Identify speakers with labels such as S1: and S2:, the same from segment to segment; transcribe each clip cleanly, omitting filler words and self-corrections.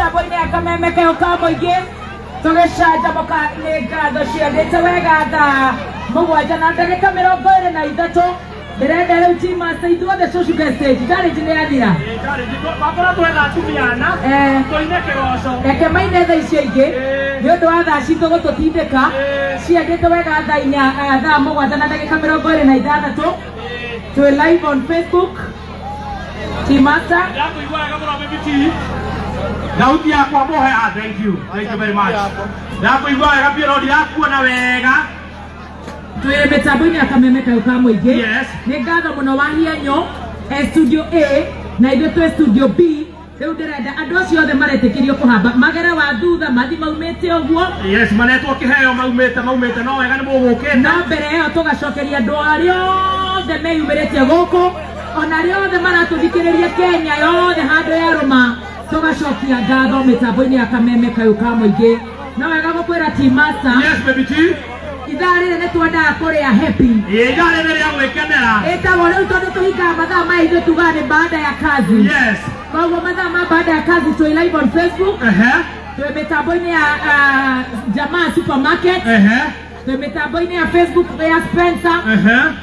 S1: mĩtambo-inĩ ya Kameme Kayũ ka Mũingĩ tũgĩcanjamũka nĩ ngatho ciendete wega thaa 7 na ndagĩka 23. Ndĩrenda rĩu Team Master ithuothe tũcuke stage. Challenge nĩ yathira.
S2: Wakorwo twetha atumia ana tũine kĩgoco.
S1: Reke maine thaa icio ingĩ nĩ ũndũ wa thaa citũ gũtũtindĩka. Ciendete wega thaa 4 thaa 7 na ndagĩka 26. Twĩ live on Facebook. Team Master.
S2: Ndakũigua wega mũno Baby T. Thauti yakwa mũhe. Thank you. Thank you very much. Ndakũigua wega biũ no ndirakuona wega.
S1: Twĩ mĩtambo-inĩ ya Kameme Kayũ ka Mũingĩ.
S2: Yes.
S1: Nĩ ngatho mũno wa Hianyo studio A na ithuĩ twĩ studio B. Rĩu ndĩrenda andũ acio othe maretĩkĩrio kũhamba magere wa thutha mathi maumĩte ũguo.
S2: Yes, manetwo kĩheo maumĩte no wega nĩ mũgũkĩte.
S1: No mbere ĩyo tũgacokeria andũ arĩa othe meyumĩrĩtie gũkũ ona arĩa othe maratũthikĩrĩria Kenya yothe handũ ya rũma tũgacokia ngatho mĩtambo-inĩ ya Kameme Kayũ ka Mũingĩ. No wega gũkwĩra Team Master.
S2: Yes, Baby T.
S1: Ithaa rĩrĩ nĩ twendaga kũrĩa happy.
S2: Ithaa rĩrĩ rĩa gwĩkenera.
S1: Ĩtagwo rĩu tondũ tũhingaga mathaa maya ithuĩ tugaga nĩ baada ya kazi.
S2: Yes.
S1: Koguo mathaa ma baada ya kazi twĩ live on Facebook. Twĩ mĩtambo-inĩ ya Jamaa Supermarket. Twĩ mĩtambo-inĩ ya Facebook ya Spencer.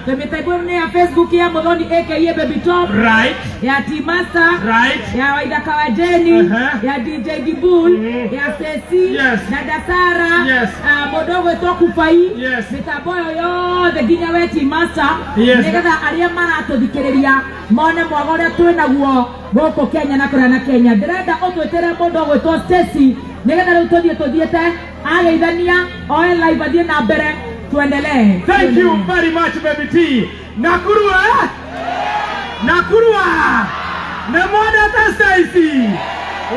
S1: Twĩ mĩtambo-inĩ ya Facebook ya Muthoni aka Baby Top.
S2: Right.
S1: Ya Team Master.
S2: Right.
S1: Ya Waithaka wa Jenny. Ya DJ Gibul. Ya Stacy.
S2: Yes.
S1: Na Dasara.
S2: Yes.
S1: Mũndũ ũgwĩtwo Kubai.
S2: Yes.
S1: Mĩtambo ĩyo yothe nginya we Team Master.
S2: Yes.
S1: Nĩgetha arĩa maratũthikĩrĩria mone mwago ũrĩa twĩnaguo gũkũ Kenya na kũrĩa na Kenya. Ndĩrenda ũtwĩtĩre mũndũ ũgwĩtwo Stacy nĩgetha rĩu tũthiĩ tũthiĩte ageithania oe live athiĩ na mbere tuendelee.
S2: Thank you very much Baby T. Nakuru eh? Nakuru ah! Nĩ mwendete Stacy?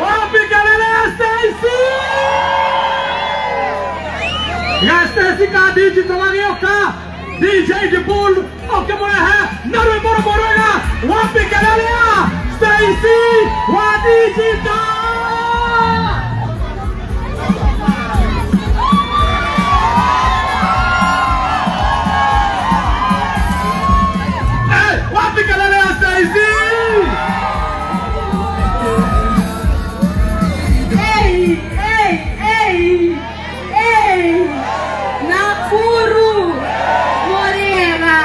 S2: Wapi kelele ya Stacy? Ya Stacy ka digital agĩũka DJ Dibul ũkĩmũrehe na rwĩmbo rũmwe rwega. Wapi kelele ya Stacy wa digital? Wapi kelele ya Stacy?
S3: Hey, hey, hey, hey. Nakuru Morega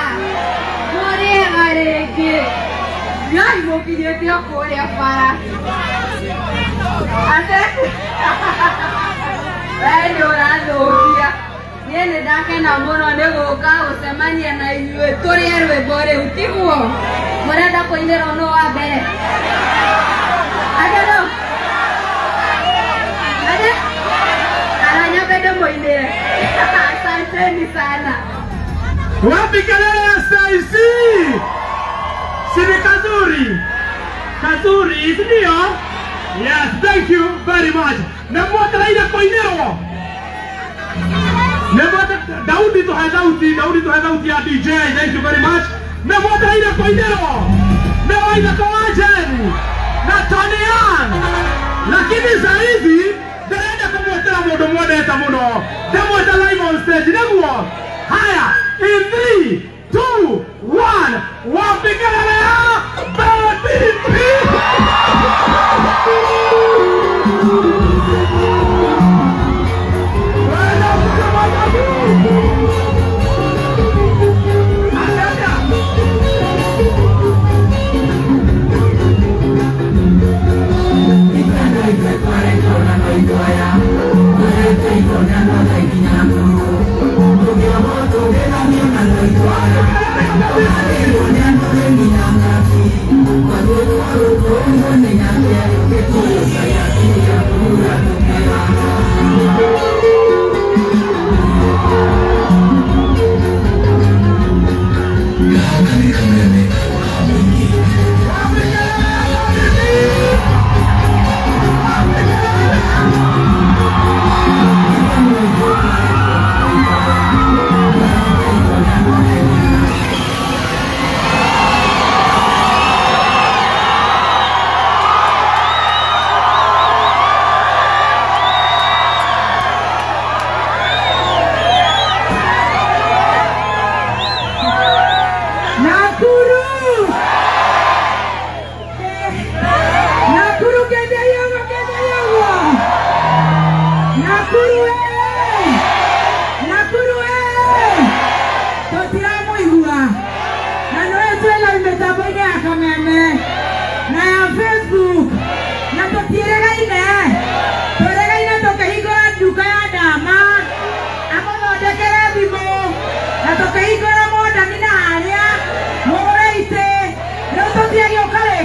S3: Morega rĩngĩ. Ngai mũkinyĩte o kũrĩa bara. Ate we nĩ ũrathũkia. Niĩ nĩ ndakena mũno nĩ gũka gũcemania na inyuĩ tũrĩe rwĩmbo rĩu tiguo? Mũrenda kũinĩrwo nũ wa mbere? Ate no? Ate? Kana nyambe ndĩmũinĩre? Asanteni sana.
S2: Wapi kelele ya Stacy? Si ni kazuri? Kazuri, si ndio? Yes, thank you very much. Nĩ mwetereire kũinĩrwo? Daudi tuhe thauti, Daudi tuhe thauti ya DJ. Thank you very much. Nĩ mwetereire kũinĩrwo? Nĩ Waithaka wa Njeri na Tony Young. Lakini saa hizi ndĩrenda kũmwetera mũndũ mwendete mũno. Ndĩmwete live on stage nĩguo. Haya, in 3, 2, 1, wapi kelele ya Baby T?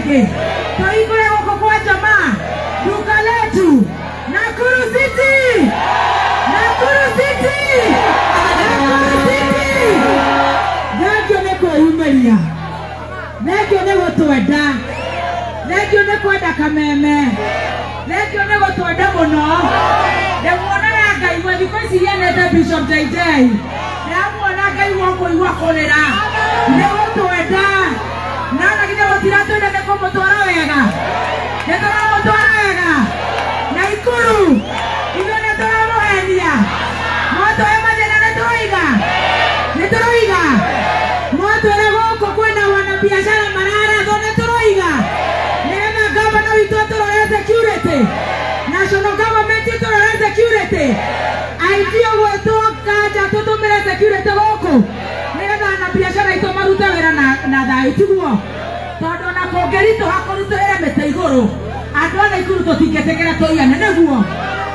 S1: rĩngĩ. Tũhingũre gũkũ kwa jamaa duka letu Nakuru City. Nakuru City. Nakuru City. Thengio nĩ kwĩyumĩria. Thengio nĩ gũtwenda. Thengio nĩ kwenda Kameme. Thengio nĩ gũtwenda mũno. Ndĩmuonaga ngaigua thikũ ici hianĩte Bishop JJ. Ndĩramuona ngaigua kũigua kũrĩra. Nĩ gũtwenda. Na ona githĩ gũtiratwenda nĩ kũmũtwara wega. Nĩ tũramũtwara wega. Naikuru ithuĩ nĩ tũramũhenia. Mwatũhe mathĩna nĩ tũroiga. Nĩ tũroiga. Mwatwĩra gũkũ kwĩna wanabiacara mararathwo nĩ tũroiga. Nĩgetha gavana witũ atũrore security. National government ĩtũrore security. Aingĩ ũguo kanja tũtũmĩre security gũkũ. Nĩgetha wanabiacara aitũ marute wĩra na thayũ tiguo. Tondũ ona kũngĩritũha kũritũhĩre mĩtĩ igũrũ. Andũ a Naikuru tũtingĩtĩkĩra tũiyane nĩguo.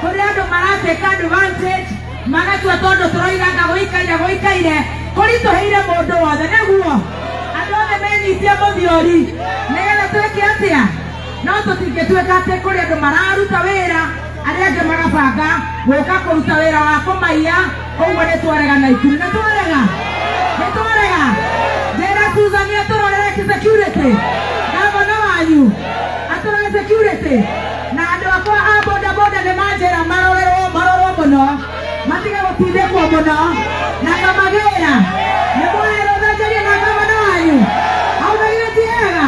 S1: Kũrĩ andũ maratake advantage magatua tondũ tũroigaga gũikaire gũikaire kũritũhĩire mũndũ wothe nĩguo. Andũ othe menyitie mũthiori nĩgetha twĩke atĩa? No tũtingĩtuĩka atĩ kũrĩ andũ mararuta wĩra arĩa angĩ magabanga gũka kũruta wĩra wa kũmaiya. Ũguo nĩ twarega Naikuru. Nĩ twarega. Nĩ twarega. Njĩra Susan atũrorere security. Gavana wanyu atũrore security. Na andũ akwa a boda boda nĩ manjĩra marorerwo marorwo mũno. Matige gũtindĩkwo mũno. Na kamagĩra nĩ mwerwo thenjeria na gavana wanyu. Hau na githĩ ti hega?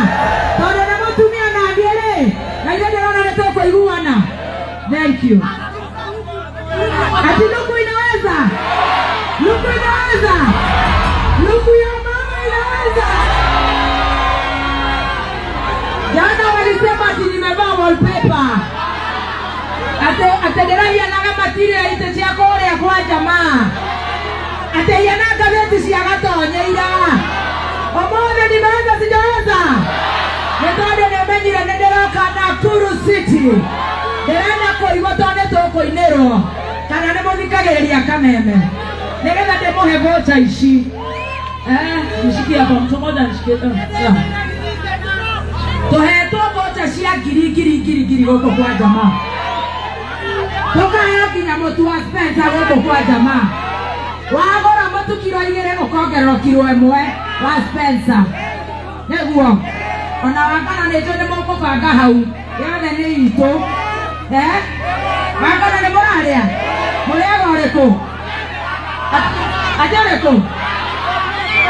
S1: Tondũ nĩ mũtumia na niĩ rĩ, na ithuĩ ndĩrona nĩ tũkũiguana. Thank you. Ati luku inaweza. Luku inaweza. Luku ya mama inaweza. Jana walisema ati nimevaa wallpaper. Ate ndĩrahianaga material ite cia kũrĩa kwa jamaa. Ate hiana ngathĩti cia Gatonye ira. Ũmũthĩ nimeweza sijaweza? Nĩ tondũ nĩmenyire nĩ ndĩroka Nakuru City. Ndĩrenda kũigua tondũ nĩ tũkũinĩrwo kana nĩ mũthikagĩrĩria Kameme. Nĩgetha ndĩmũhe voucher ici. Nishikie hapa mtu mmoja nishikie. Tũhetwo voucher cia ngiri ngiri ngiri ngiri gũkũ kwa jamaa. Tũkaheo nginya mũtu wa Spencer gũkũ kwa jamaa. Wagũra mũtu kiro 2 ũkongererwo kiro 1 wa Spencer. Nĩguo. Ona wakana nĩ njũĩ nĩ mũkũbanga hau. Yothe nĩ itũ. Wakana nĩ mũrarĩa? Mũrĩaga ũrĩkũ? Atĩ ũrĩkũ?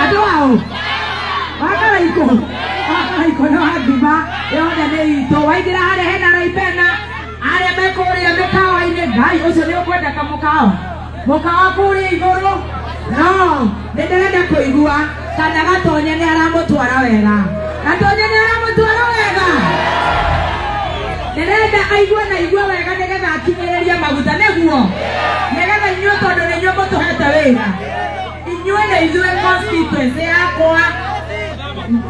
S1: Andũ aũ? Wakana ikũ? Wakana ikũ nĩ wa ngima. Yothe nĩ itũ. Waingĩra harĩa hena Raibena. Arĩa me kũrĩa mĩkawa-inĩ. Ngai ũcio nĩ ũkwenda kamũkawa. Mũkawa kũrĩa igũrũ. No, nĩ ndĩrenda kũigua kana Gatonye nĩ aramũtwara wega. Gatonye nĩ aramũtwara wega. Ndĩrenda aigue na igue wega nĩgetha akinyĩrĩrie maguta nĩguo. Nĩgetha inyuĩ tondũ nĩ inyuĩ mũtũhete wĩra. Inyuĩ nĩ ithuĩ constituency yakwa.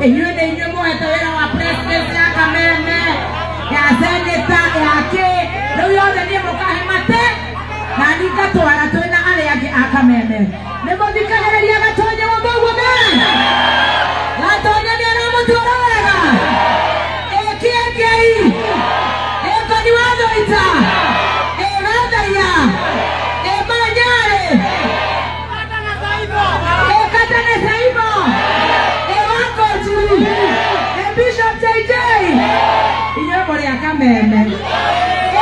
S1: Inyuĩ nĩ inyuĩ mũhete wĩra wa president ya Kameme, ya senator, ya kĩ. Rĩu yothe niĩ mũkahe mate na niĩ ngatwara twĩna arĩa angĩ a Kameme. Nĩ mũthikagĩrĩria Gatonye ũguo men. Gatonye nĩ aramũtwara wega. Ĩkĩengei. Ĩkoni wa Thũita. Ĩgathaiya. Ĩmanyarĩ. Ĩkatane Saibo. Ĩwakoju. Ĩ Bishop JJ. Inyuĩ mũrĩ a Kameme.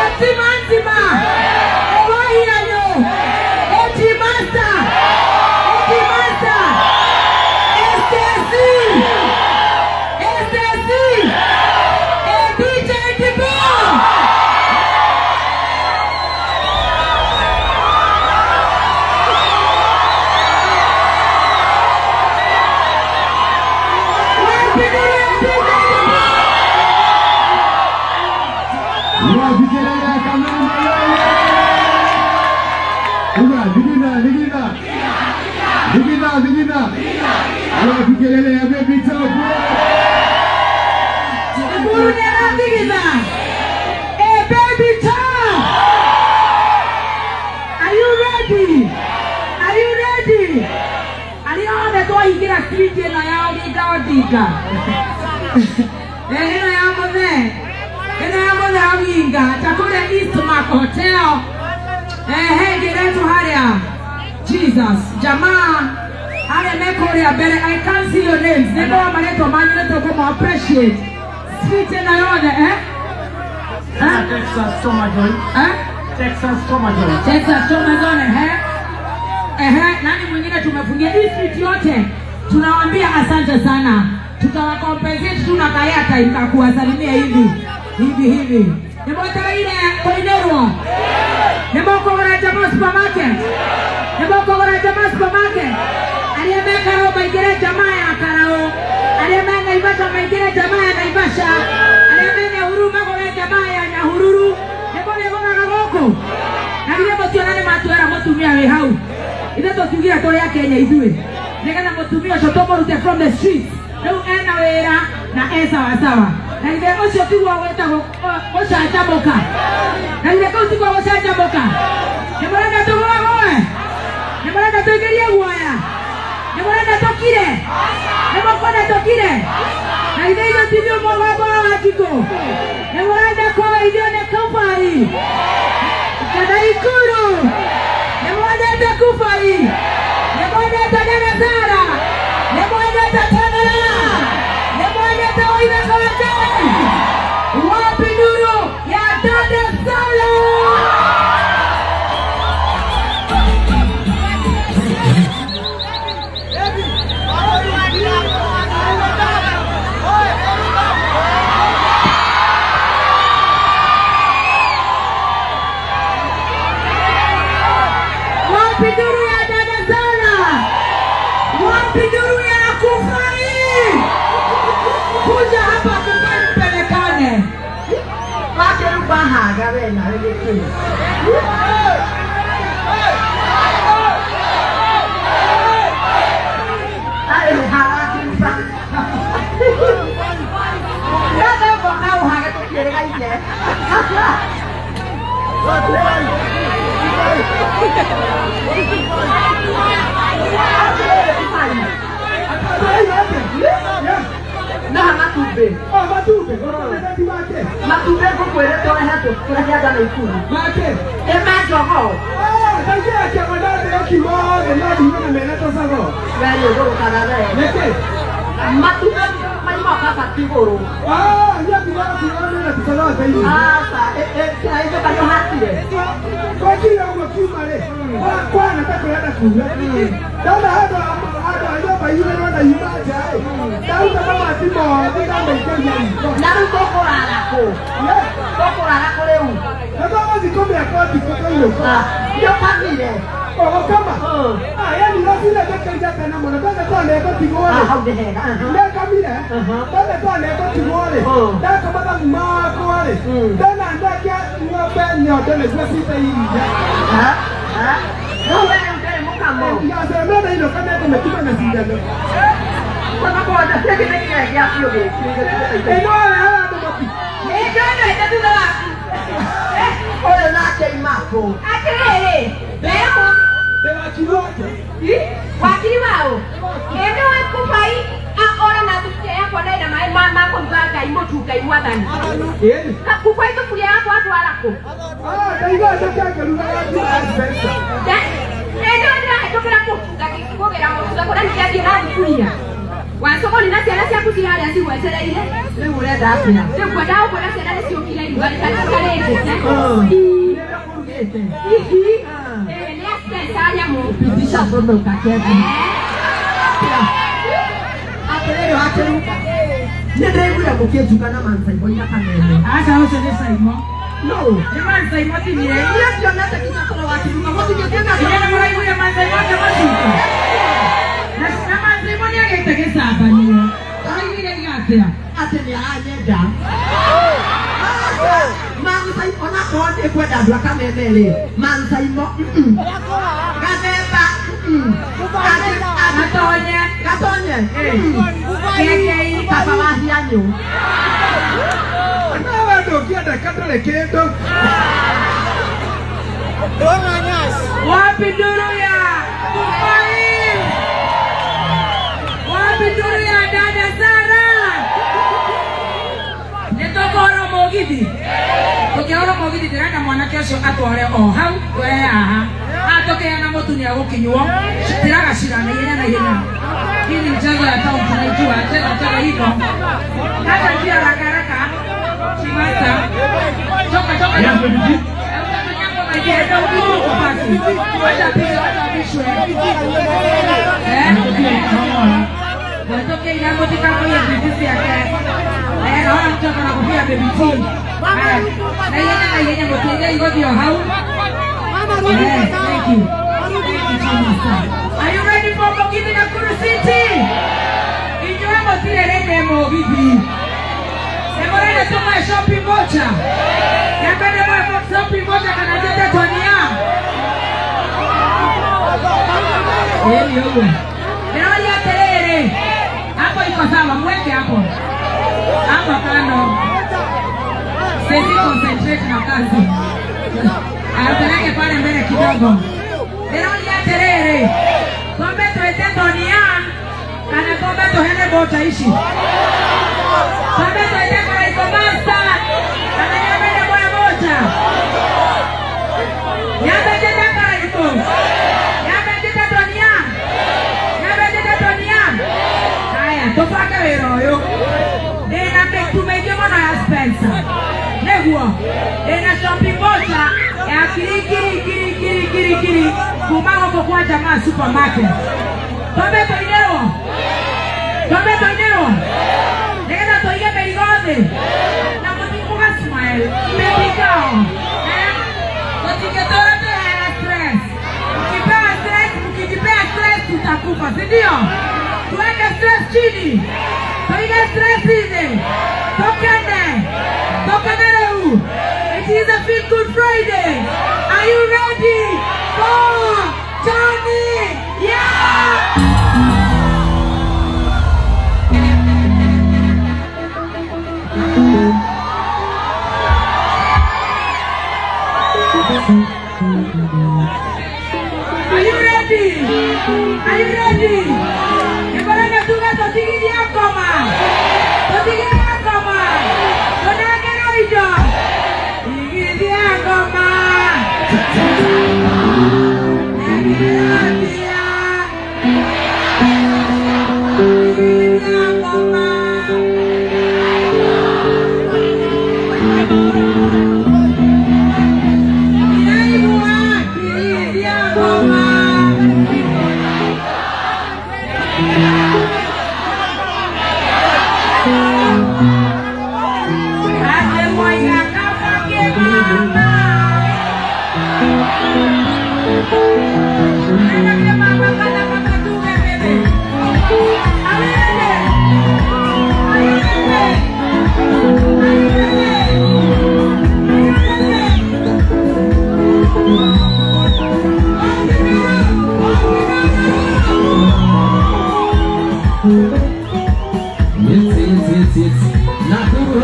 S1: Ĩtima nzima. Ĩwahianyũ. Ĩtimasta. Ĩtimasta. STC. STC. DJ Dibo.
S4: Kelele ya Baby Top.
S1: Nakuru nĩ arathigitha. Baby Top. Are you ready? Are you ready? Arĩa othe twaingĩra street ĩno ya Oginga Odinga. Ĩno ya mũthee. Ĩno ya mũthee wa Winga. Chakula East Mark Hotel. Ngĩretwo harĩa. Jesus. Jamaa arĩa me kũrĩa mbere, I can't see your names. Nĩngũra marĩtwa manyu nĩ tũkũmũ appreciate. Street ĩno yothe, eh?
S2: Texas Choma Joint.
S1: Eh?
S2: Texas Choma Joint.
S1: Texas Choma Joint, eh? Ehe, nani mwingine tumefungia hii street yote. Tunawaambia asante sana. Tutawakompensate tu na kaya time kuwasalimia hivi. Hivi hivi. Nimwetereire koinerwo. Nimokogora Jamaa Supermarket. Nimokogora Jamaa Supermarket. Arĩa me Karau maingĩre jamaa ya Karau. Arĩa me Naivasha maingĩre jamaa ya Naivasha. Arĩa me Nyahururu magũre jamaa ya Nyahururu. Nĩmũrĩgũraga gũkũ. Na githĩ mũtiona nĩ matwĩra mũtumia wĩ hau. Ithuĩ tũkiugire tũrĩ a Kenya ithuĩ. Nĩgetha mũtumia ũcio tũmũrute from the streets. Rĩu ena wĩra na e sawasawa. Na githĩ ũcio tiguo wĩtagwo gũcanjamũka. Na githĩ kũu tiguo gũcanjamũka. Nĩmũrenda tũgũagũe? Nĩmũrenda tũingĩrie guoya? Nĩmũrenda tũkire? Nĩmũkwenda tũkire? Na githĩ ithuĩ ti ithuĩ mũgambo wa Wanjikũ? Nĩmũrenda kũgeithio nĩ Kubai kana Ikuru? Nĩmwendete Kubai? Nĩmwendete Dada Sara? Nĩmwendete Tanara? Nĩmwendete Waithaka wa Njeri? Wapi nuru ya Dada Sara? Wapi nuru ya Dada Sara? Wapi nuru ya Kufai? Kuja hapa Kufai mpelekane.
S5: Wakerubahaga we nawe gĩkĩ. Arĩ harakĩruba. Yothe mboka ũhage tũkĩrĩgaine. Na matumbĩ.
S4: Oh, matumbĩ. Ũrĩa wake.
S5: Matumbĩ ngũkwĩre tũrehe tũrehe na Ikuru.
S4: Make.
S5: Ĩ ma jogoo.
S4: Oh, ndaigua kĩama ndarĩa kiugo othe no ndiuga na mena tũcago.
S5: We nĩ ũgũrũkaga we.
S4: Nĩkĩ?
S5: Matumbĩ maima kabati igũrũ.
S4: Ah, ya kiugo kiugo mena tũcago thĩinĩ.
S5: Aca, ĩ nyũmba nĩ ũhatire.
S4: Twakire ũguo kiuma rĩ. Kwana ta kũrenda kuura. Ndona handũ handũ ha nyũmba yurĩrwo na yuma nja ĩ. Ndaruta mabati mothe ndamaikaria riko.
S5: Na rĩu tũkũrara kũ? Tũkũrara kũ rĩu?
S4: Na tũgũthiĩ kũmĩaka ũtukũ twainũka.
S5: Nĩ ũkamire.
S4: Ũgũkama? Ah, yani ũracire ngĩkĩria tene mũno. Ndona twana ĩgũtigwo rĩ.
S5: Hau nĩ hega.
S4: Ndakamire. Ndona twana ĩgũtigwo rĩ. Ndakama mathagu makwa rĩ. Ndona ndeke ng'ombe nyondo nĩguo cite iria.
S5: Rĩu we rĩu ndũrĩ mũkamo.
S4: Ngacemera inũka nĩngũmĩtuma na cindano.
S5: Kona kona gĩkĩ nĩ kĩrĩa gĩa biũ gĩkĩ.
S4: Ĩno ũrehaga andũ mũtu.
S3: Nĩ ndĩronete thutha waku.
S5: Ũyũ nake imakũ.
S3: Atĩrĩrĩ, mbere
S4: Ndĩwakirio atĩa?
S3: Wakiri wao. Ĩno wa Kubai ora na thuburia yakwa na ĩna maĩ ma kũruga Ngai mũtu Ngai mwathani.
S4: Ĩni.
S3: Kubai thuburia yakwa atwara kũ?
S4: Ah, ndaigua njoke ngĩruga waku wa Spencer.
S3: Ĩno ndĩrahĩtũkĩra mũtu ngakĩgũgĩra mũtu ngakora nĩkĩathiĩ na thuburia. Wacogori na ciana ciaku ci harĩa cigwetereire.
S5: Rĩu ũrenda atĩa?
S3: Rĩu ngwendaga gũkwĩra ciana nĩciũkire iruga rĩtacikarĩte.
S5: Nĩũrũgĩte.
S3: Hihi. Nĩ a Spencer arĩa mũ.
S5: Pitisha thome ũkakethe. Atĩrĩrĩ wakĩruga. Nĩ ndĩraiguire mũkĩnjuga na Mansaimo ina kameme.
S1: Aca ũcio nĩ Saimo.
S5: No.
S1: Nĩ Mansaimo ti niĩ.
S5: Niĩ ndionete nginya toro wakĩruga mũtingĩthiĩ na
S1: Inyuĩ nĩ mũraiguire Mansaimo akĩmũcuka? Na Mansaimo nĩ agĩte gĩcambanio. Ũraiguire atĩa?
S5: Atĩ nĩ aranyenda. Mansaimo onakorwo nĩ kwenda andũ a kameme rĩ, Mansaimo Gathemba
S1: Gatonye.
S5: Gatonye.
S1: Kekei.
S5: Baba wa Hianyũ.
S4: Nawe ndũngĩendeka ndũrĩ kĩndũ.
S1: Wapi nduru ya Kubai? Wapi nduru ya Dada Sara? Mugithi? Tukiaura Mugithi ndirenda mwanake ucio atware o hau we haha. Atokeana mutu ni agukinywo. Tiraga cira na ihenya na ihenya. Hii ni mchezo ya town tunaijua, cheza cheza hivyo. Hata njia haraka haraka. Chimata. Choka choka.
S2: Yes, baby G.
S1: Thank you. Are you ready for Mugithi Nakuru City? Inyuĩ mũtirĩ Mugithi. Nĩmũrenda tũmae shopping voucher? Nyambe nĩmũe shopping voucher kana njĩte Tonia? Ĩĩ ũguo. Ndĩroria atĩrĩrĩ, hapo iko sawa, mweke hapo. Hapo kando. Sisi concentrate na kazi. Apeleke pale mbele kidogo. Ndĩroria atĩrĩrĩ, twambe twĩte Tonia kana twambe tũhene voucher ici? Twambe twĩte Karaiko Master kana nyambe nĩmũe voucher? Nyambe njĩte Karaiko? Nyambe njĩte Tonia? Nyambe njĩte Tonia? Haya, tũbange wĩra ũyũ. Ndĩna mĩtu mĩingĩ mũno ya Spencer. Nĩguo, ndĩna shopping voucher ya ngiri ngiri ngiri ngiri ngiri ngiri kuma gũkũ kwa Jamaa Supermarket. Twambe tũinĩrwo? Twambe tũinĩrwo? Nĩgetha tũige mĩrigo thĩ na mũtikũga smile baby girl. Tũtingĩtũra twĩheaga stress. Mkipewa stress, mkijipea stress tutakufa, si ndio? Tuweke stress chini, tuige stress hizi, tokene, tokene rĩu. It is a Feel Good Friday. Are you ready for Tony? Yeah! Are you ready? Are you ready? Nibarana tuga totigithia ngoma. Totigithia ngoma. Tonangero indo. Tigithia ngoma. Nengeratia. Tigithia ngoma. Iraigua tigithia ngoma.
S5: Yes, yes, yes. Nakuru.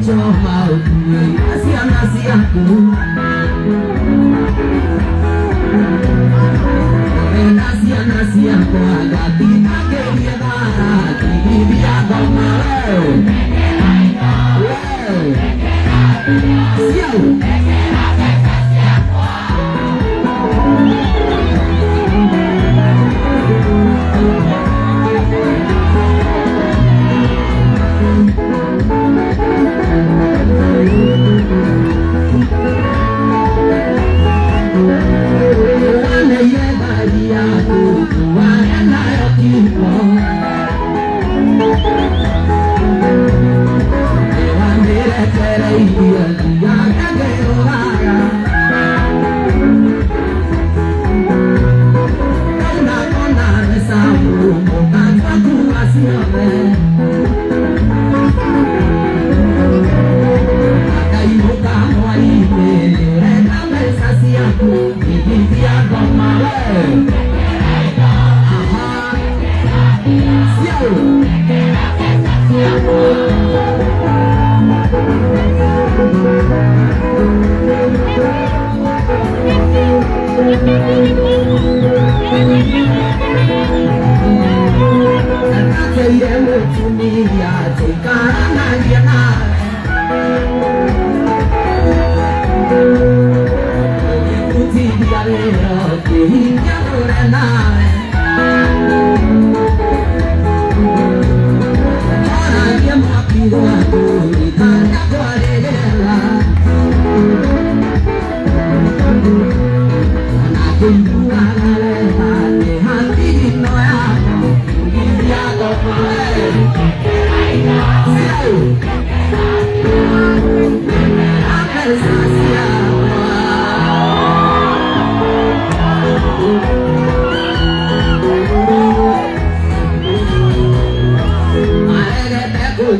S5: Choma ciana ciaku Ena ciana ciakwa ngatinangĩrie thara ngigithia ngoma we Ciau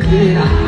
S6: Yeah.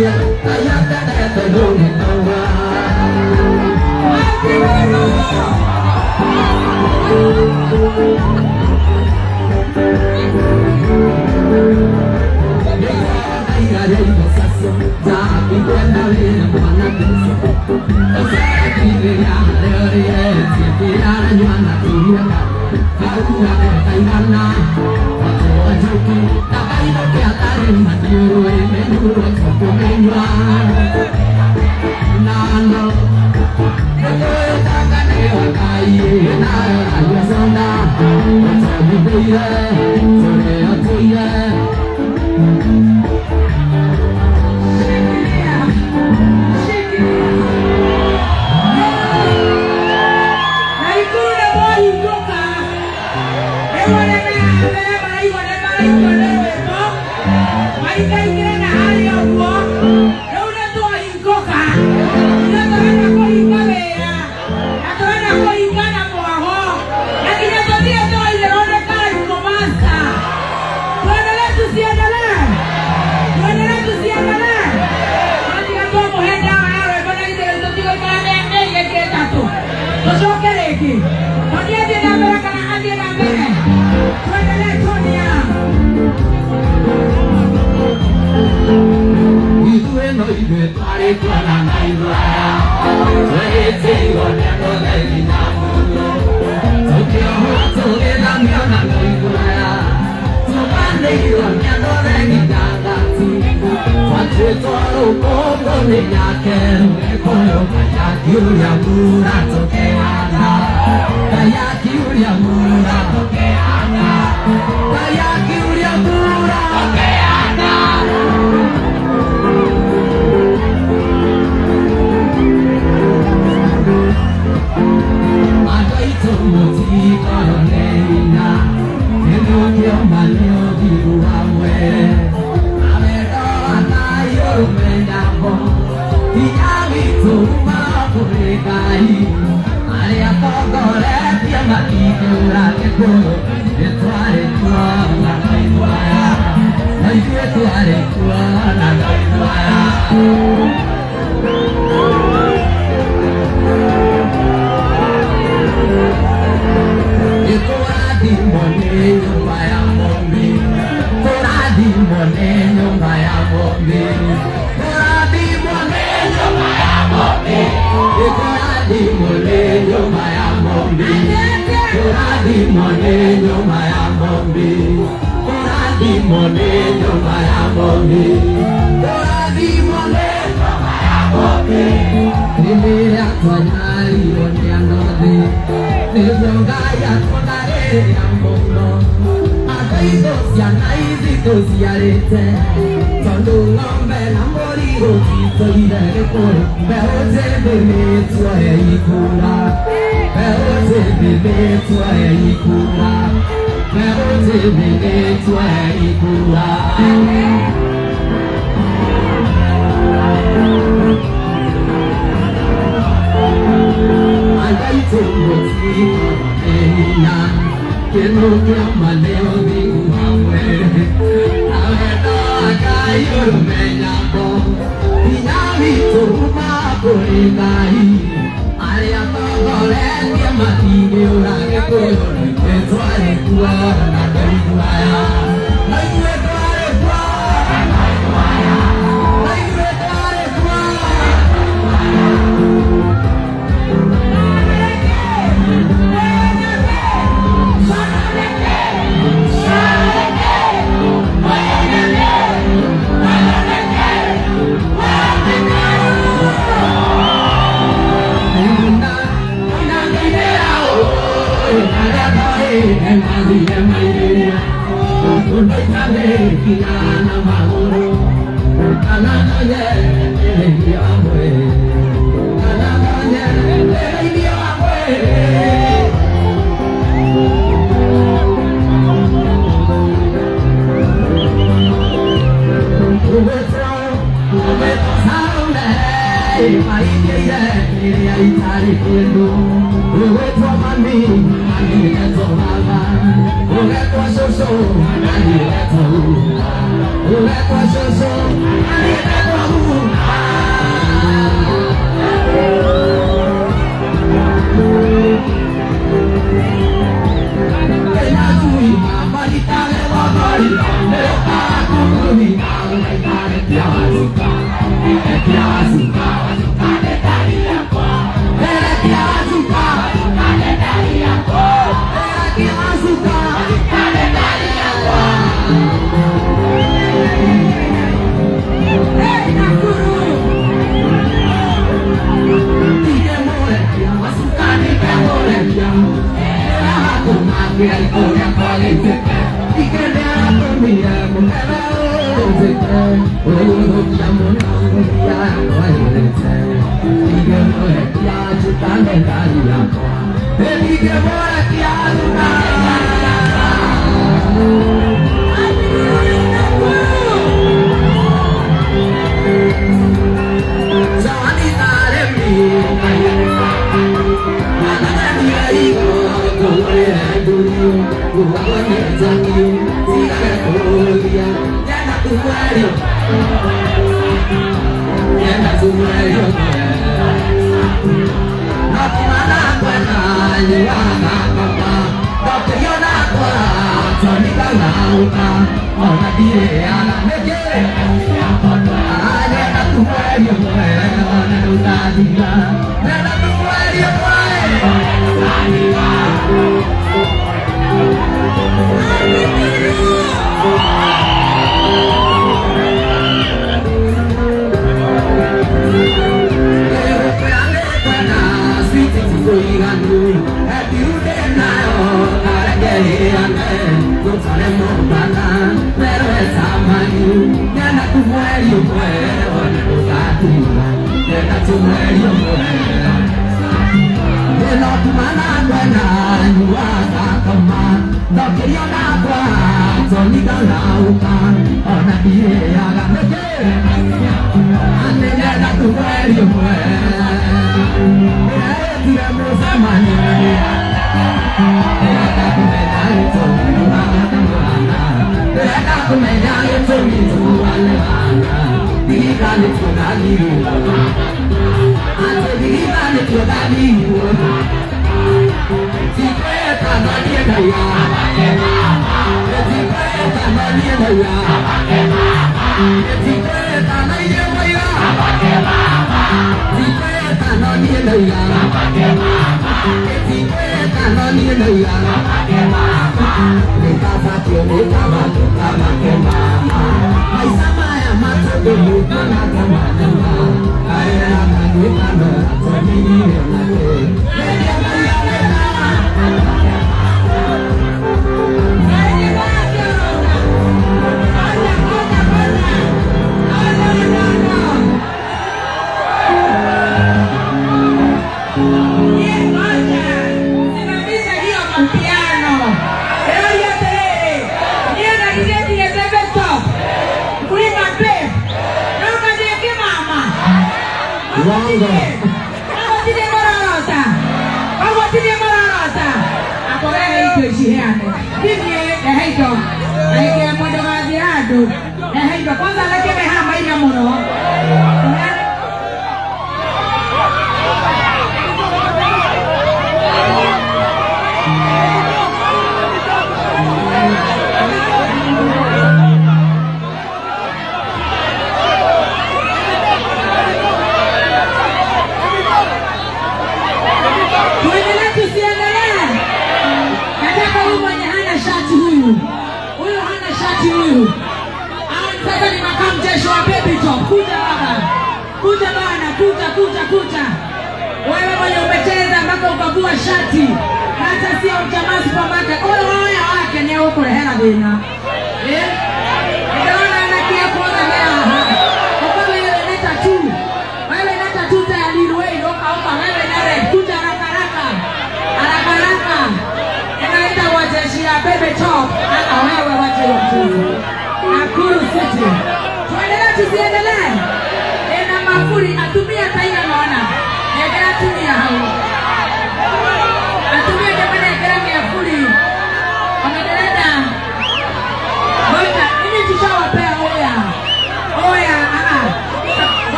S5: Yeah.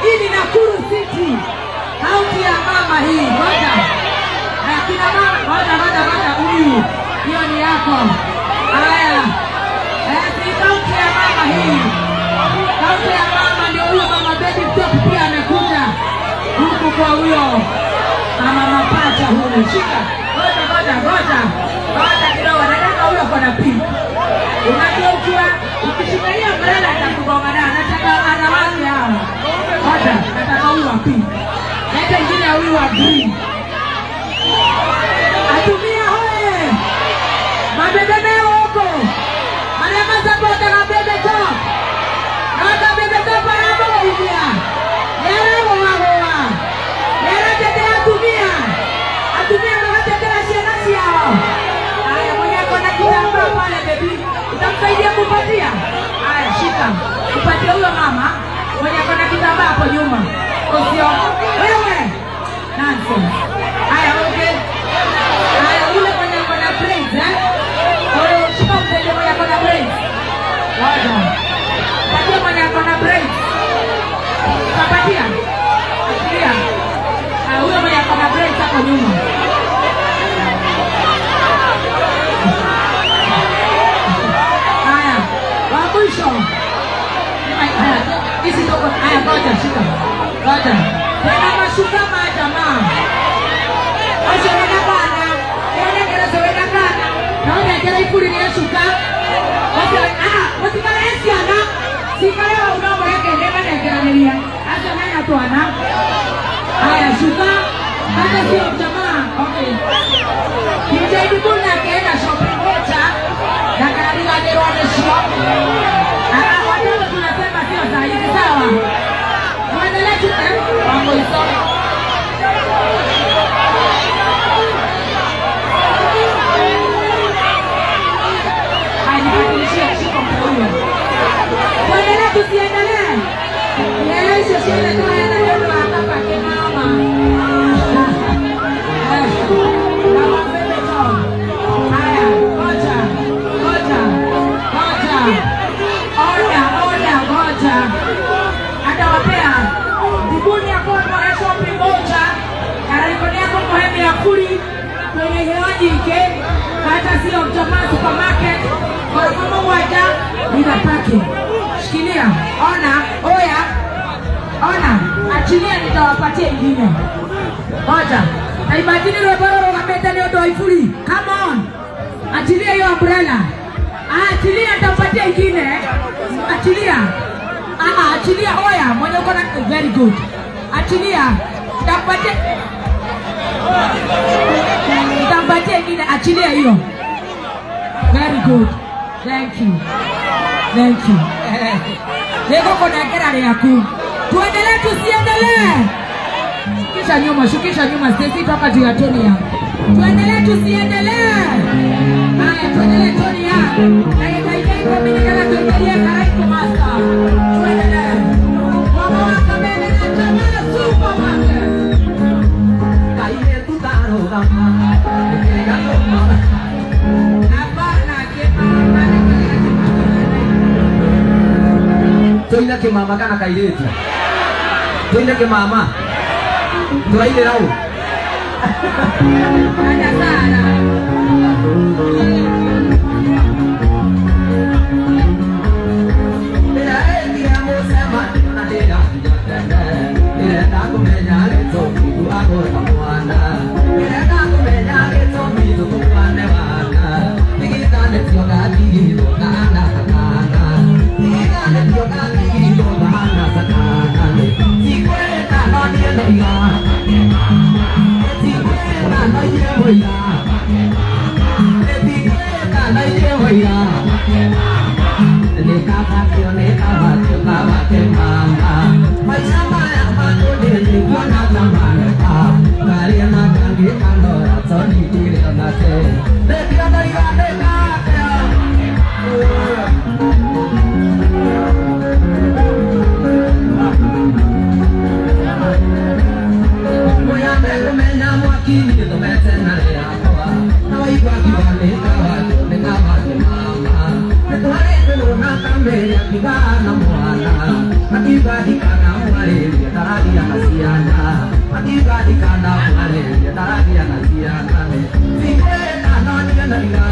S1: Hii ni Nakuru City. hii. Ngoja. Kina mama, ngoja ngoja ngoja huyu. Hiyo ni yako. Haya. Si kaunti ya mama hii. Kaunti ya mama ndio huyo mama baby top pia amekuja. Huku kwa huyo mama mapacha huyo. Shika. Ngoja ngoja ngoja. Ngoja kidogo, nataka huyo kwa pink. Unajua ukiwa ukishika hiyo umbrella atakugonga na nataka anawake hawa. Ngoja, nataka huyu wa pink. Leta ingine ya huyu wa green. Atumia hoye. Mabebe meo huko. Marema sapota na bebe top. Nota bebe top arabo ingia. Yere goa goa. Yere tete atumia. Atumia ndo tetea ciana ciao. Haya mwenye akona kitambaa pale baby. Utamsaidia kupatia? Haya shika. Upatie huyo mama mwenye akona kitambaa hapo nyuma. Usio wewe. Nonsense. Haya okay. Haya yule mwenye akona braids eh? Wewe shika msaidie mwenye akona braids. Ngoja. Patia mwenye akona braids. Patia. Achilia. Huyo mwenye akona braids hapo nyuma. Haya, wa mwisho. Haya, hizi toko. Haya ngoja shika. Ngoja. Tena mashuka majamaa. Acha wena kana. Tena kera wena kana. Naona kera ikuri ni shuka. Acha wasikale siana. Sikale wa udomo yake ndema na kera. Acha nani atoana. Haya shuka. Hata sio jamaa. Okay. Kijadi kuna kaenda shopping moja. Na karibu aderwa shop. Watoto tunasema sio saa hizi sawa. Tuendelee tu mambo isome. Haya shika mkono. Tuendelee tusiendelee. Yesu shule tunaenda ndio hapa kwa mama. Mama bebe tom. Haya, ngoja. Ngoja. Ngoja. Oda, oda, ngoja. Atawapea dibuni yako kwa shopping moja. Karikoni yako kwa hemi ya kuli kwenye hewaji ike. Hata sio jamaa supermarket. Kwa mama waja bila packing. Shikilia. Ona, oya. Ona, achilia nitawapatia ingine. Ngoja. Na imagine rwimbo rugamite ni undu wa iburi. Come on. Achilia hiyo umbrella. Achilia nitampatia ingine. Achilia. Achilia oya mwenye uko na very good. Achilia. Nitampatia. Nitampatia ingine. Achilia hiyo. Very good. Thank you. Thank you. Lego kona kera yaku. Tuendelee tusiendelee? Shukisha nyuma, shukisha nyuma. Stacy toka juu ya Tony ya. Tuendelee tusiendelee? Haya tuendelee Tony ya. Na itaita kwa mimi kana tuendelee Karaiko Master. Tuendelee. Mama wa Kamene na Jamaa Supermarket.
S5: Kaire tutaro gama.
S1: Hapana kema na
S5: Tuine kimama kana kairitu. Tuine kimama. Turaire rau.
S1: Ada sana.
S5: Makigalikana kwarĩria ndaragia na ciana Sikwenda no ndiganaira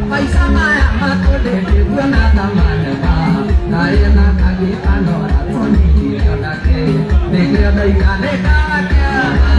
S5: Maisha maya matũndĩndĩguo na thamaneba Narĩ na kagĩkanora tũningĩrio nake Nĩkĩo ndoiga nĩkabakĩama.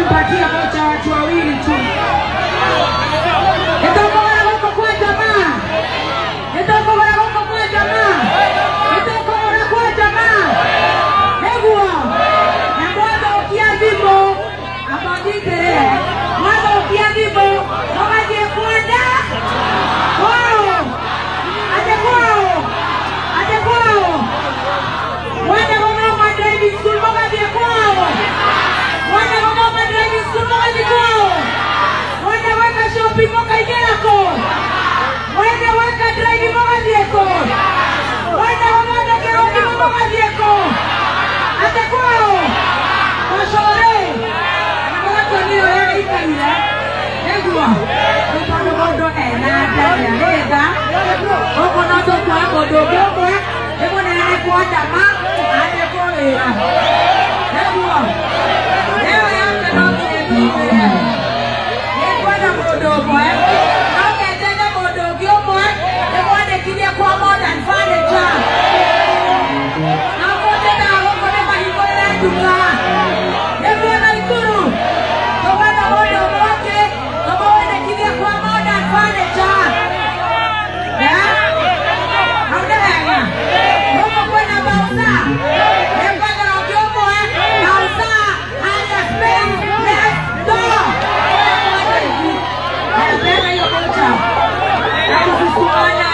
S1: Hebu mpatie moja watu wawili tu. Nitokogora gũkũ kwa jamaa. Nitokogora gũkũ kwa jamaa. Nitokogora kwa jamaa. Nĩguo. Na mwathũkia thimũ, amanyitĩrĩre. Mwathũkia thimũ, mũgathiĩ kwenda kwao. Ate kwao. Ate kwao. Mwenda gũthoma driving school mũgathiĩ kwao. Mwenda gũthoma driving school mũgathiĩ kwao. Mwenda gwĩka shopping mũkaingĩra kũ. Mwenda gwĩka driving mũgathiĩ kũ. Mwenda gũthondekerwo thimũ mũgathiĩ kũ. Ate kwao. Macore. Na mũgakĩonio ũrĩa gĩikaire. Nĩguo. Nĩ tondũ mũndũ ena nda nĩarĩtha. Gũkũ no tũkuoya mũndũ ũngĩ ũmwe ndĩmũneane kwa ndama andĩkwo wĩra. Nĩguo. Ĩyo yake no nginya tũingĩre. Nĩngwenda mũndũ ũmwe. No ngenjende mũndũ ũngĩ ũmwe ndĩmwandĩkithie kwa Modern Furniture. Na mũnjendaga gũkũ ndĩmahingũrĩre nduka. Nĩguo Naikuru. Tũgwetha mũndũ ũmwe ũngĩ tũmwandĩkithie kwa Modern Furniture. Hau nĩ hega. Gũkũ kwĩna bouncer. Nĩngwetha ũngĩ ũmwe bouncer harĩa space next door. Anapeana hiyo voucher. Na tusisukumane.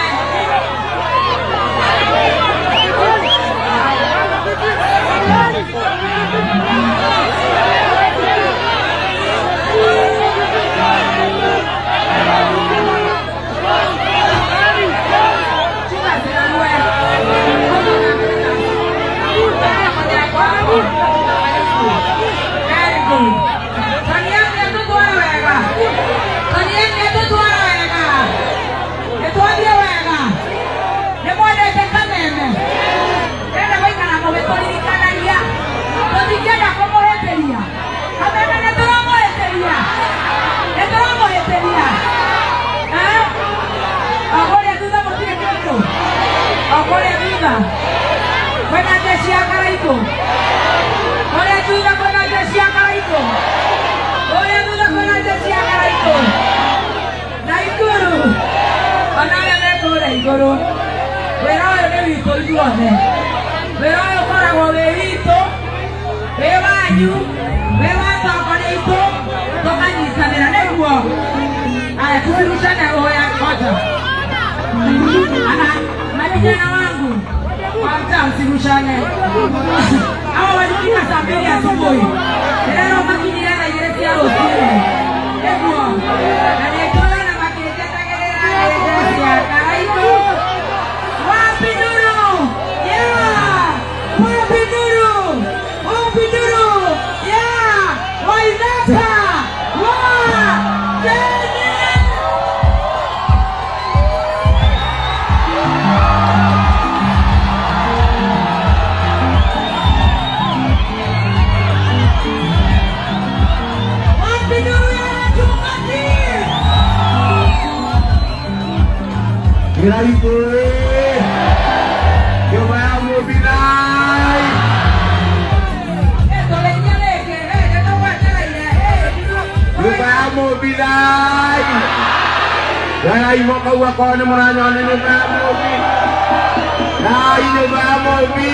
S1: Very good. Taniani tutware wega. Taniani tutware wega. Nĩtwathiĩ wega. Nĩmwendete Kameme. Ndĩrenda gũikara mũgĩtũririkanagia. Tũtingĩenda kũmũhĩtĩria. Kameme nĩtũramũhĩtĩria. Nĩtũramũhĩtĩria. O kũrĩa thutha mũtirĩ kĩndũ. O kũrĩa thutha. Kwĩna jeshi ya Karaikũ. Kũrĩa thutha kwĩna jeshi ya Karaikũ. Kũrĩa thutha kwĩna jeshi ya Karaikũ. Naikuru. Ona arĩa me kũrĩa igũrũ. Wĩra ũyũ nĩ witũ ithuothe. Wĩra ũyũ ũkoragwo wĩ witũ, wĩ wanyu, wĩ wa atongoria aitũ, tũkanyitanĩra nĩguo. Aya, tusirushane oya moja. Vijana wangu wa mtaa msirushane. Hawa walifika saa 2 asubuhi. Leo makinyire thaa 2 cia rũcinĩ. Nĩguo. Na nĩngũrona makĩnjetagĩrĩra cia Karaikũ. Wapi nuru? Yeah! Wapi nuru? Wapi nuru? Yeah! Waithaka! Wa! Jeni! Wapi nuru ya Jumati?
S4: Kiraikũ nyũmba ya Mũmbinai. Nyũmba ya Mũmbinai. Garai mũkauga korwo nĩ mũranyona nyũmba ya Mũmbi. Nai nyũmba ya Mũmbi.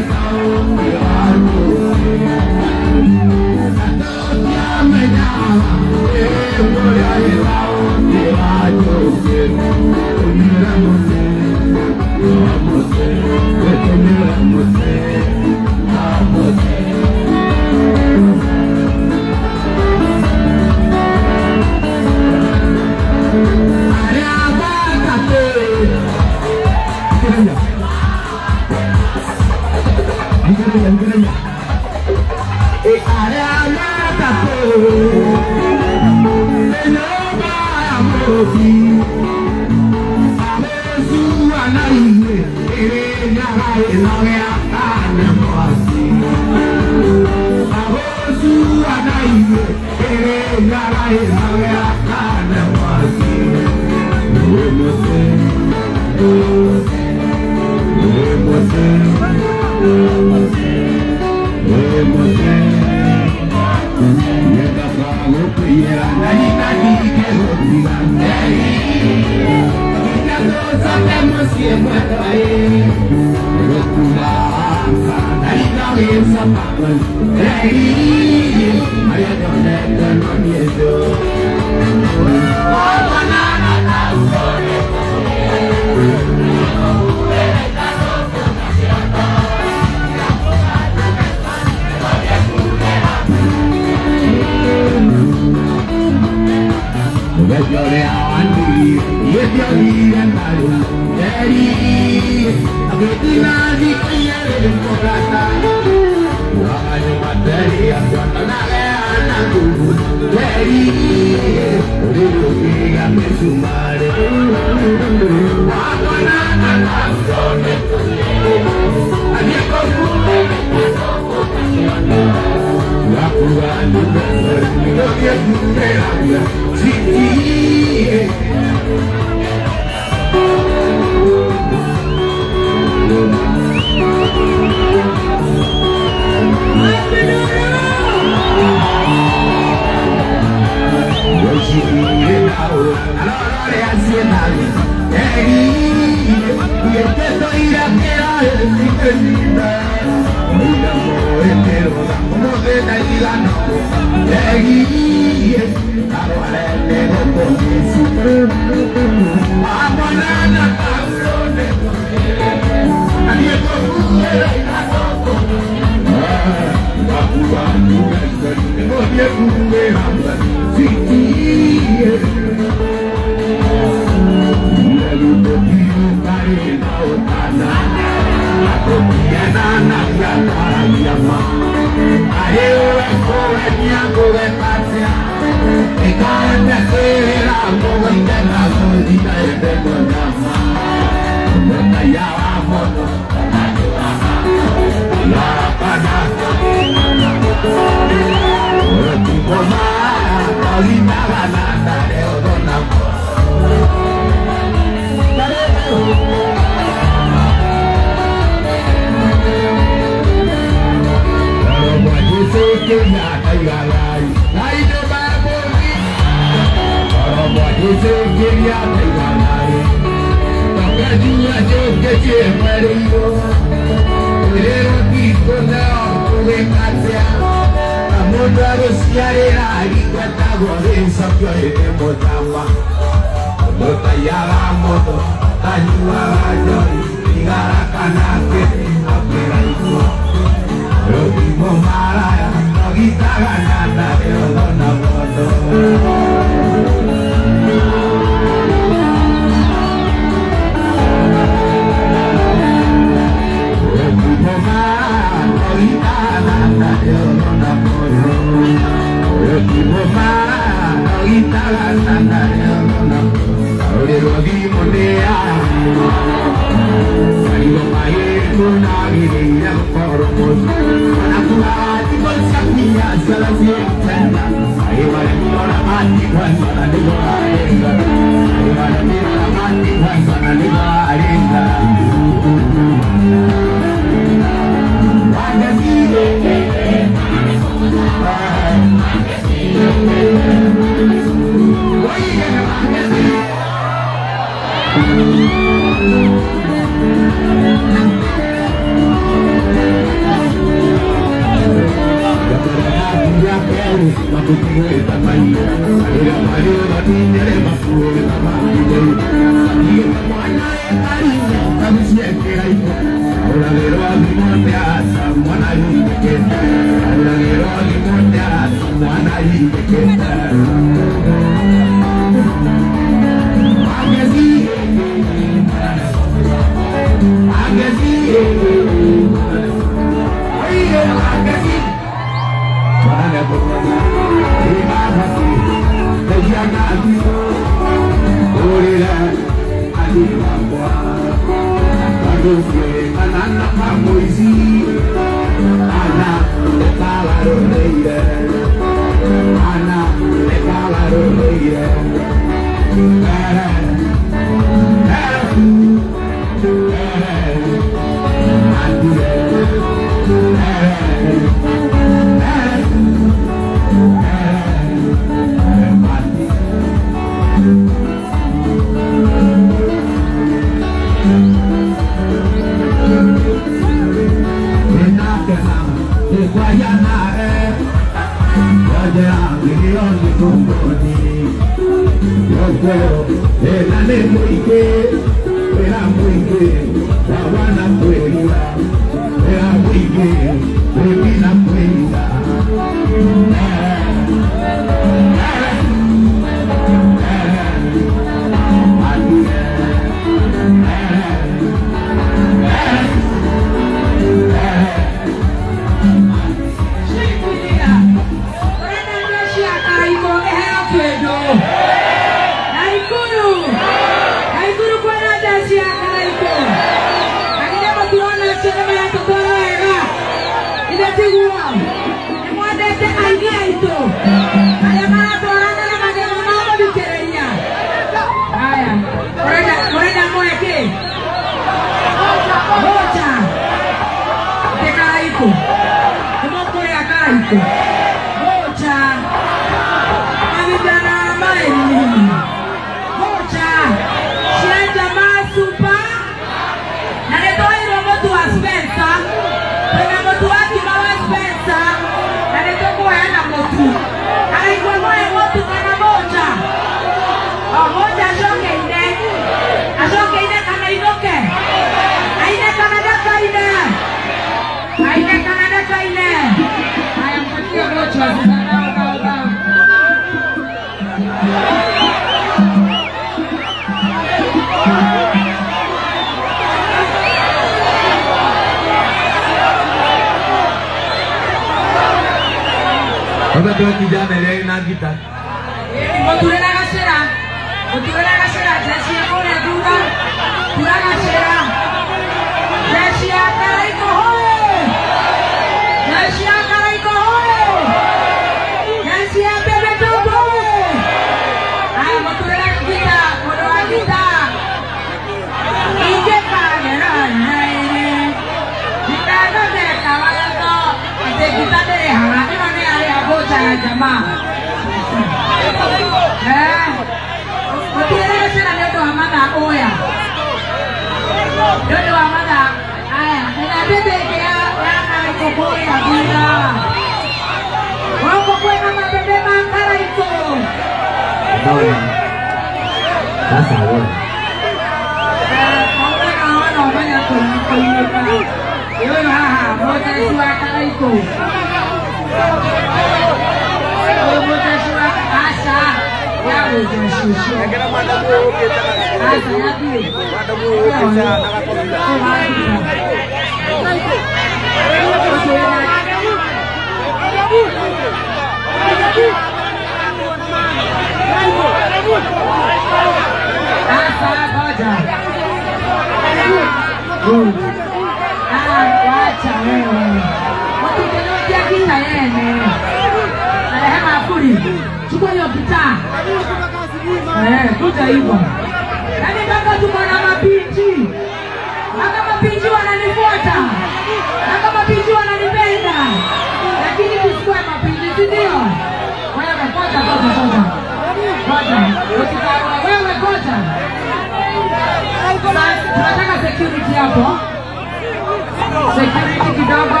S1: Security kidogo.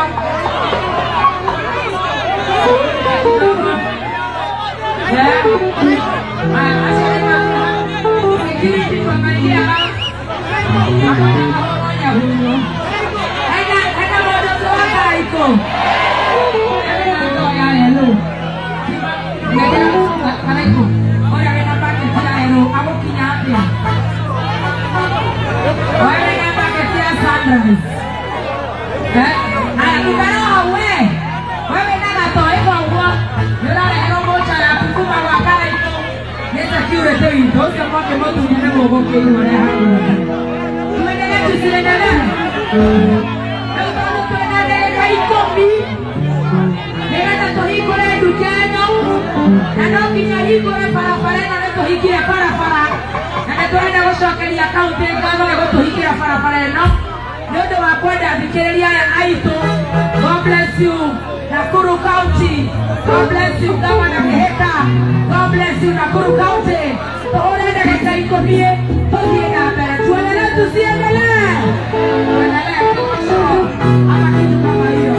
S1: Sunrise. Aya ikara hau we. Wewe na gatoĩ koguo nĩ ũrareherwo voucher yaku kuma gwa Karaitũ nĩ security witũ ũcio mwake mũtune nĩ mũgũkĩigua ũrĩa hakuhĩ. Tuendelee tusiendelee? Rĩu tondũ twĩna ndagĩka 10 nĩgetha tũhingũre nduka ĩno na no nginya hingũre barabara ĩno nĩ tũhingire barabara na nĩ tũrenda gũcokeria kaũntĩ ngatho nĩ gũtũhingĩra barabara ĩno nĩ ũndũ wa kwenda athikĩrĩria aya aitũ. God bless you Nakuru County. God bless you Governor Kihika. God bless you Nakuru County. Tũhũre ndagĩka 10 tũthiĩ na mbere. Tuendelee tusiendelee? Tuendelee ama kitu kama hiyo.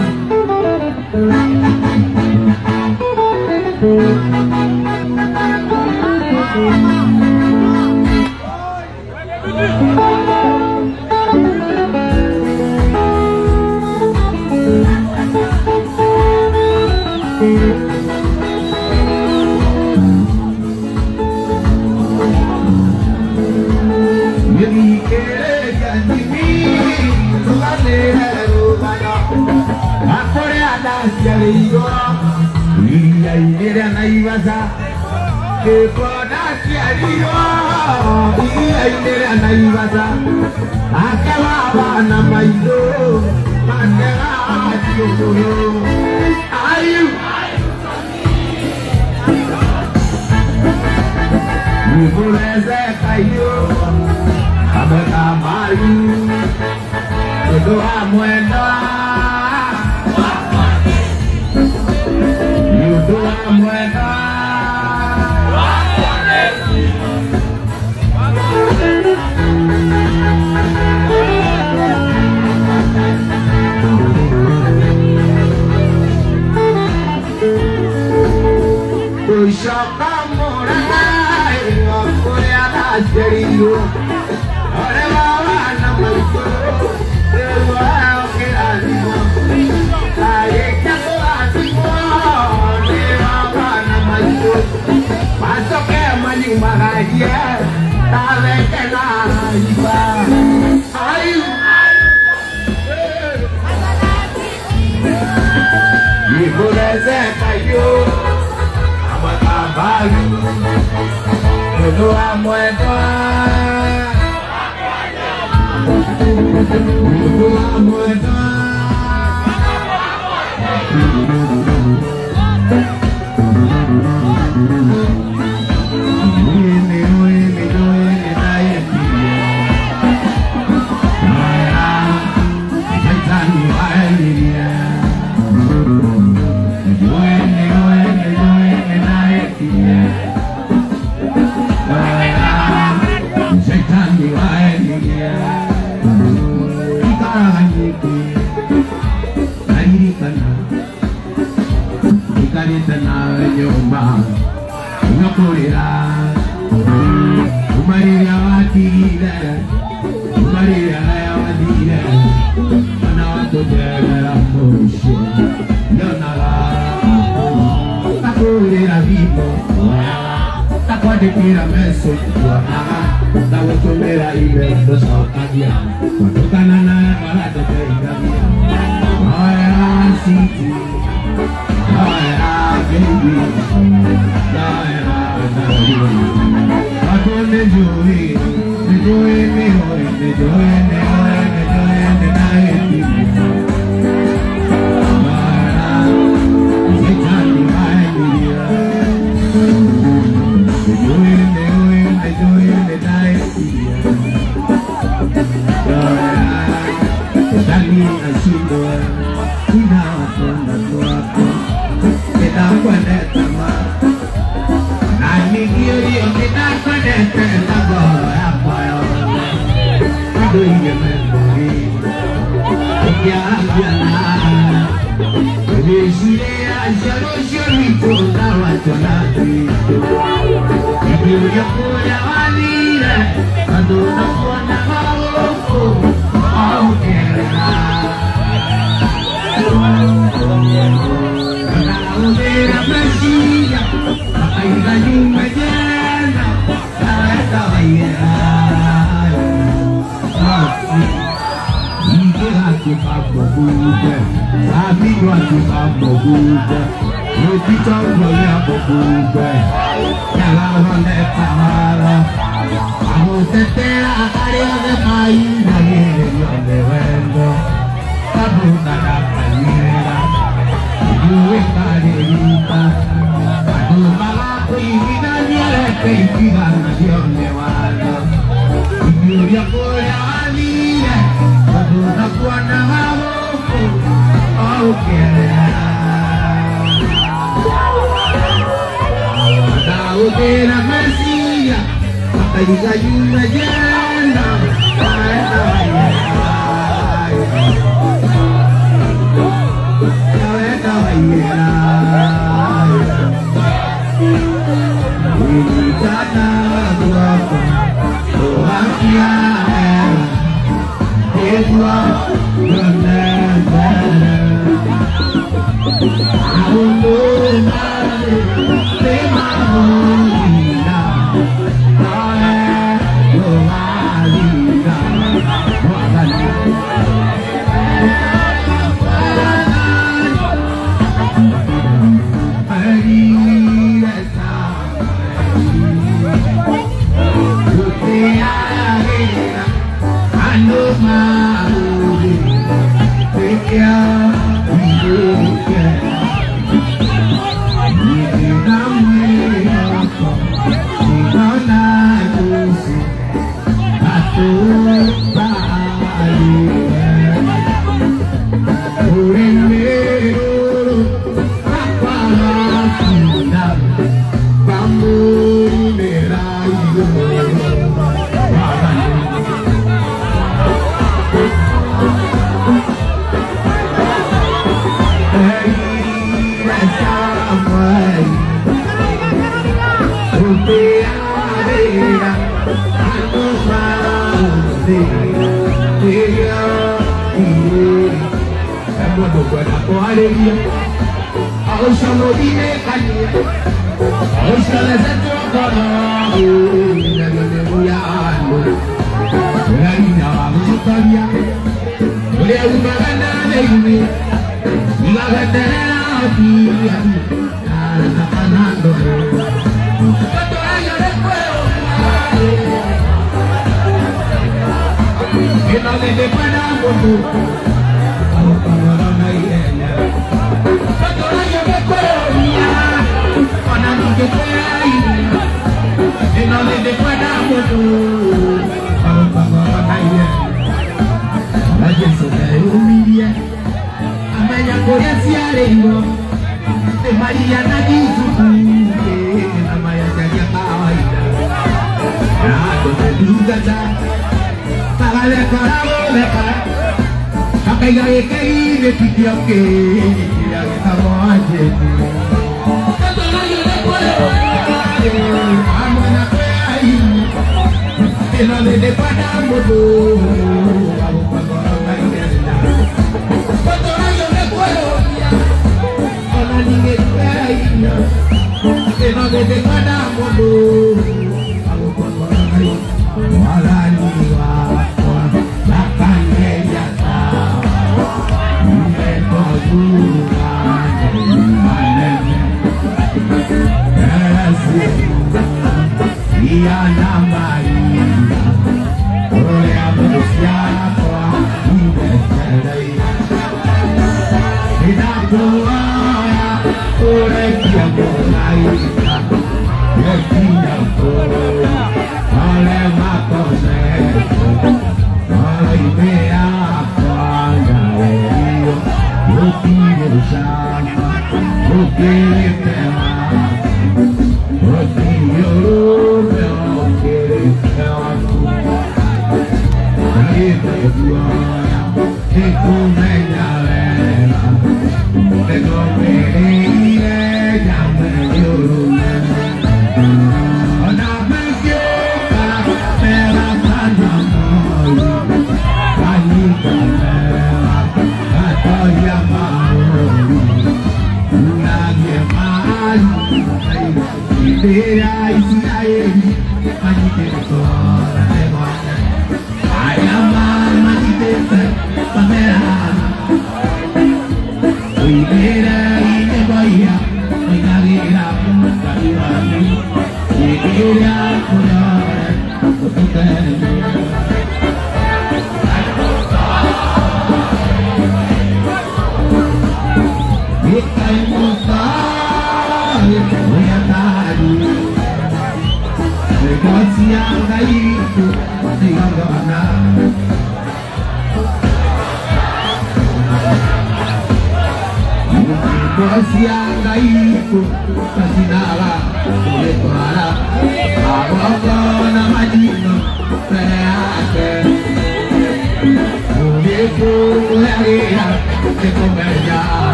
S5: I am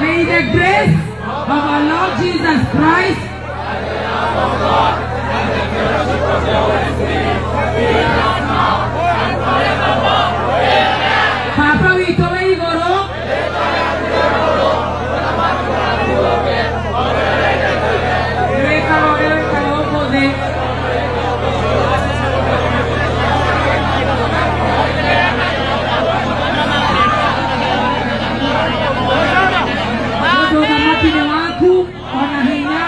S1: May the grace of our Lord Jesus Christ Papa witũ wĩ igũrũ wĩkaga ũrĩa wĩkaga ũmũthĩ. Ũthamaki nĩ waku ona hinya.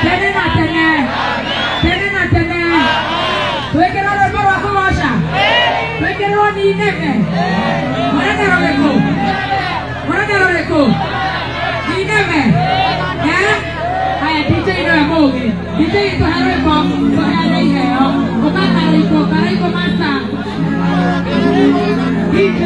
S1: Tene na tene. Tene na tene. Twĩkĩrwo rwĩmbo rwa kũgoca. Twĩkĩrwo Nineve. Mũrenda rũrĩkũ? Mũrenda rũrĩkũ? Nineve. Eh? Haya, DJ nĩwe mũũgĩ. DJ tũhe rwĩmbo, tũheane iheo. Ũka Karaikũ, Karaikũ master. DJ.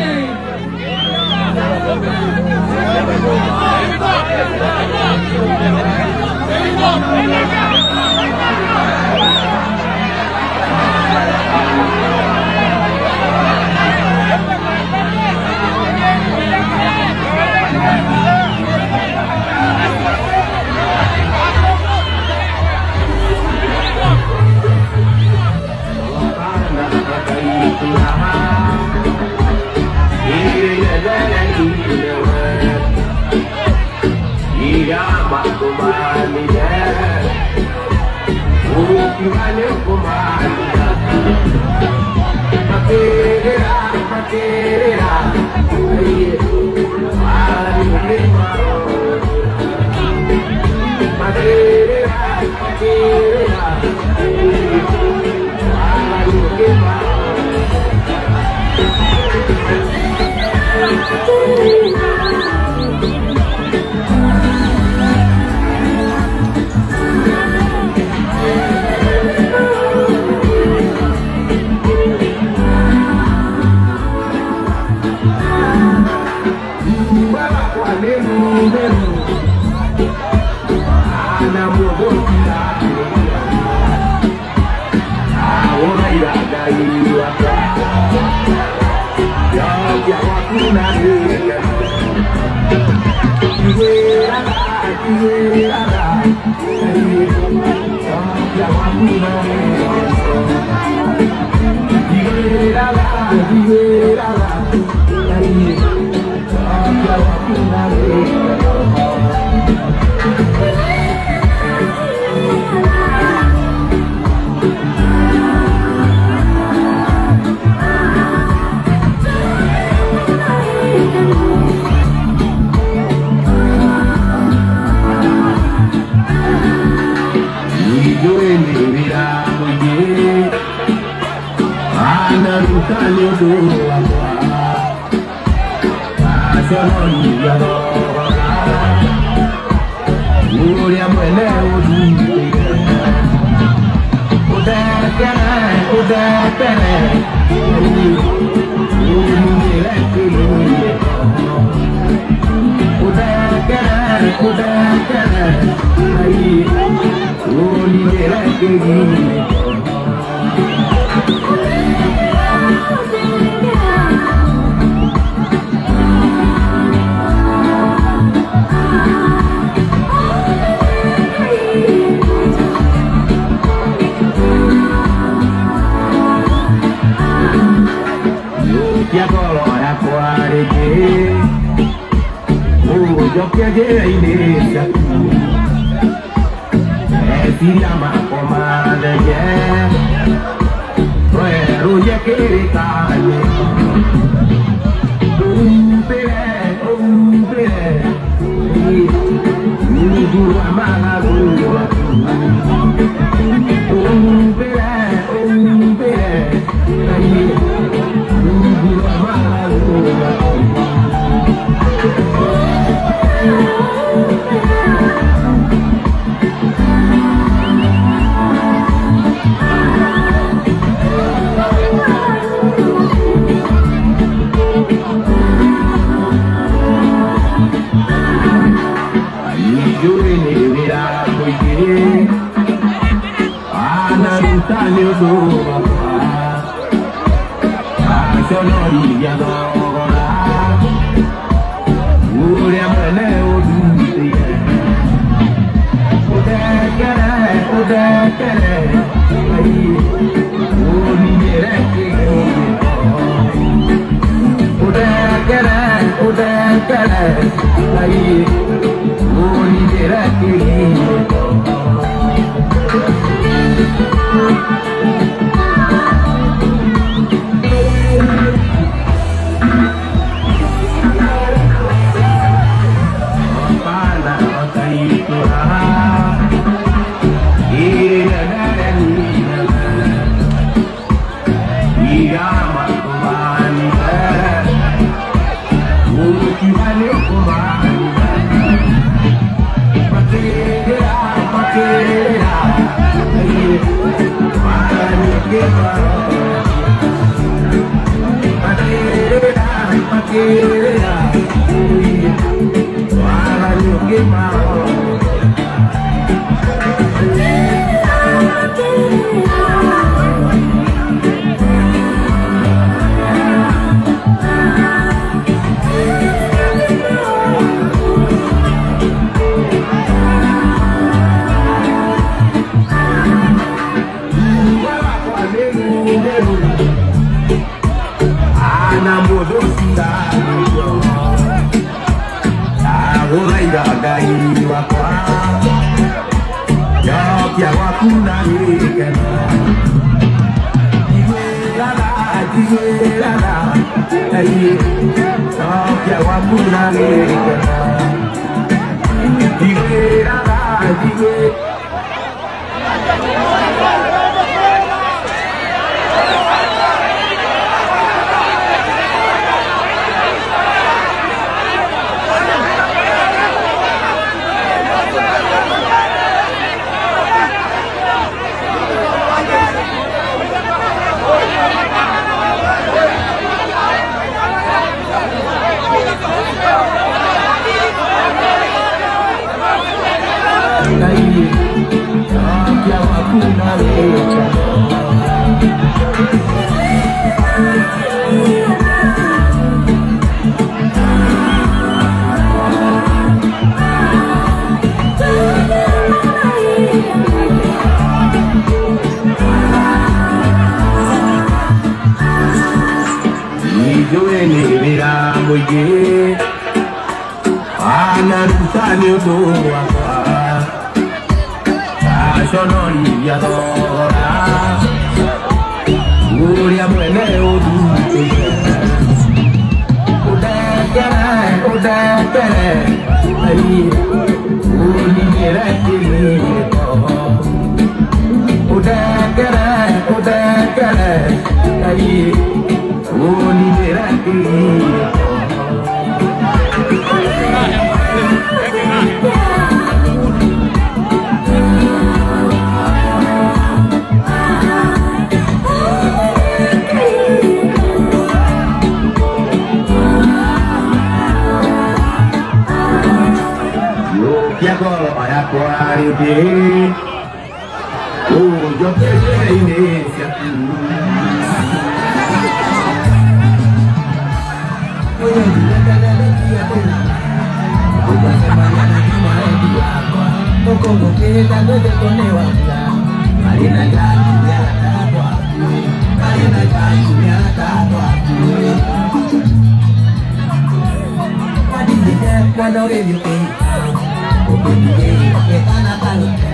S5: Cuando